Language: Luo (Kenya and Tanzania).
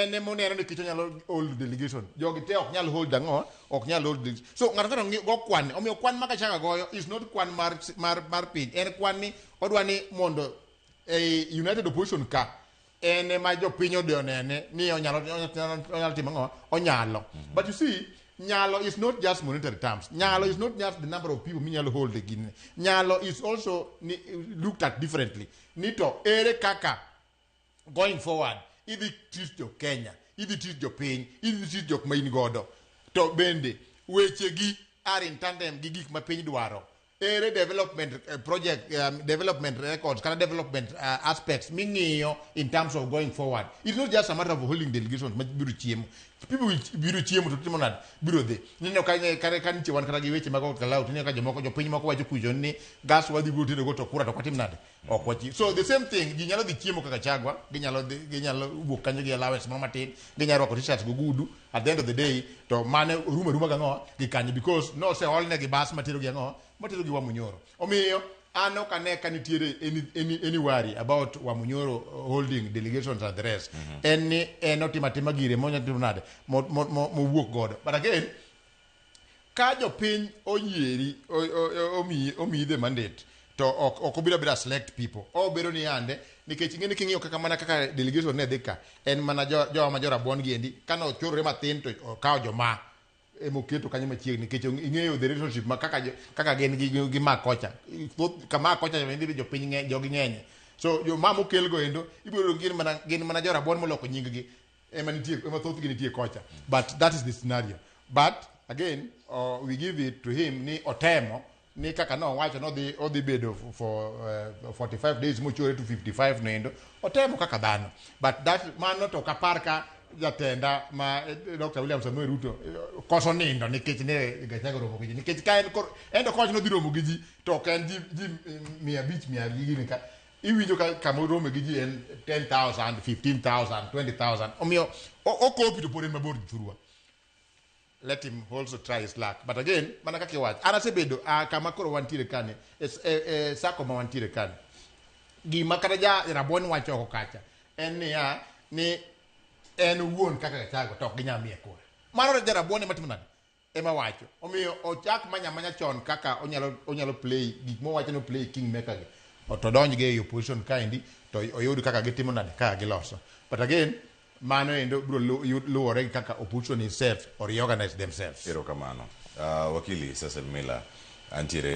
En ema oneno ni kech onyalo hold delegation. Jogi te ok nyal hold ang'o? Ok nyal hold delegation. So ng'ato ka ng'i go kwan. Omiyo kwan ma Gachagua goyo is not kwan mar piny. En kwan ni odwa ni mondo e United Opposition ka en ema jopiny odhi onene ni onyalo timo ang'o? Onyalo. But you see, nyalo is not just monetary terms. Nyalo is not just the number of people minyalo hold e gini. Nyalo is also ni, looked at differently. Ni to ere kaka going forward idhi treat jo Kenya, idhi treat jopiny, idhi treat jok ma in godo. To bende wechegi are in tandem gi gik ma piny dwaro. Ere development project, development records kata development aspects ming'iyo in terms of going forward? It's not just a matter of holding delegations ma biro chiemo. People will biro chiemo to timo nade? Biro dhi. Ineno ka nitie wan kata gi weche mag Kalau, tineno ka jomoko jopiny moko wacho kucho ni gas wadhi biro tedo go to kura to ok watim nade? Ok wachi. So the same thing, ji nyalo dhi chiemo kaka Gachagua, ginyalo dhi, ginyalo wuok kanyo gi allowance moro matin, ginyalo rwako t-shirts go gudu. At the end of the day, to mane rumo aruma gang'o gi kanyo because noseolne gi bas matero gi ang'o matero gi Wamunyoro. Omiyo an ok ane ka nitiere any worry about Wamunyoro holding delegations and the rest. En ni en otimo atima gire monyalo timo nade mowuok godo. But again, ka jopiny oyieri omiyi the mandate to ok obiro abira select people obedo ni yande nikech ing'e ni king'iyo kaka mana kaka delegation ne dhi ka en mana jo ma jorabuon gi endi kane ochorore matin to okawo joma emoketo kanyo machiegni nikech ing'eyo the relationship ma kaka gin gi ma kocha. Thoth kama kocha endi jopiny ng'eny, jogi ng'enye, so joma mokel go endo ibiro yudo gin mana jorabuon moloko nying gi ema nitie, ema thothgi nitie kocha. But that is the scenario. But again, we give it to him ni otemo ni kaka nowacho nodhi odhi bedo for 45 days mochore to 55 noendo otemo kaka dhano. But that mano to ok apar ka jatenda ma Dr. William Samoei Ruto koso nindo nikech ne Gachagua romo gi ji, nikech ka en kor en to kowacho nodhi romo gi ji to ok en ji 500 mia gini ka iwinjo ka kama orome gi ji en 10,000, 15,000, 20,000. Omiyo okopi to pod en mabor gi thurwa. Let him also try his luck. But again, mana kaka iwacho, an asebedo kama koro wantiere kani e sako ma wantiere kani, gima kata ja rabuon wacho oko kacha en niya ni en owuon kaka Gachagua to ok ginyal miye kura. Mano ja rabuon ema timo nade, ema wacho. Omiyo ochak manya manya chon kaka onyalo play gik mowacho no play kingmaker gi to donj gi ei opposition kaendi to oyud kaka gitimo nade, kaka giloso. But again, mano endo biro luwore gi kaka opposition itself or reorganize themselves. Erokamano. Wakili Cecil Miller, antiere.